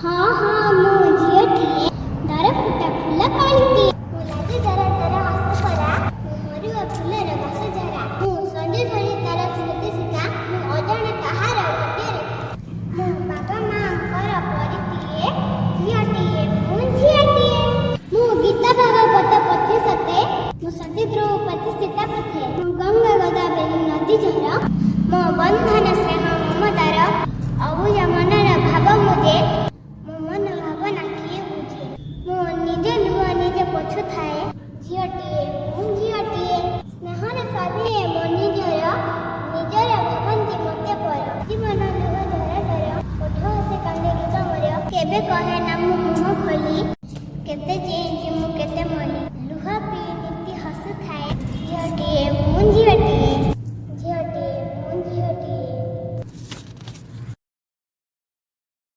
ହଁ, ମୁଁ ଝିଅଟିଏ, ଦରଫୁଟା ଫୁଲ କଳିଟିଏ। ମୁଁ ଲାଜ ଧର ଧର ହସ ପରା, ମୁଁ ମରୁଆ ଫୁଲର ବାସ ଝରା। ମୁଁ ସଞ୍ଜ ଝରି ତାର ସ୍ମୃତି ଶିଖା, ମୁଁ ଅଜଣା କାହାର ଭାଗ୍ୟରେ। ମୁଁ ବାବା ମାଙ୍କର ପରିଟିଏ, ଝିଅଟିଏ, ମୁଁ ଝିଅଟିଏ। ମୁଁ ଗୀତା ଭାଗବତ ପଥେ ସତେ, ମୁଁ ସତୀ ଦ୍ରୌପଦୀ ସୀତା ପଥେ। ମୁଁ ଗଙ୍ଗା ଗୋଦାବରୀ ନଦୀ ଝର, ମୋ ବନ୍ଧନ ସ୍ନେହ ମମତାର। ଅବୁଝା ମନର ଭାବ ମୁଁ ଯେ, ମୋ ମନ ଭାବନା କିଏ ବୁଝେ? ମୁଁ ନିଜ ଲୁହ ନିଜେ ପୋଛୁଥାଏ, ଝିଅଟିଏ, ମୁଁ ଝିଅଟିଏ। ସ୍ନେହର ସଭିଏ ମୋ ନିଜର, ନିଜର ଭାବନ୍ତି ମତେ ପର। ଜୀବନ ଲୁହ ଝର ଝର, ଓଠ ହସେ କାନ୍ଦେ ଗୀତ ମୋର। କେବେ କହେ ନା ମୁଁ ମୁହଁ ଖୋଲି, କେତେ ଚେଇଁଛି ମୁଁ କେତେ ମଲି।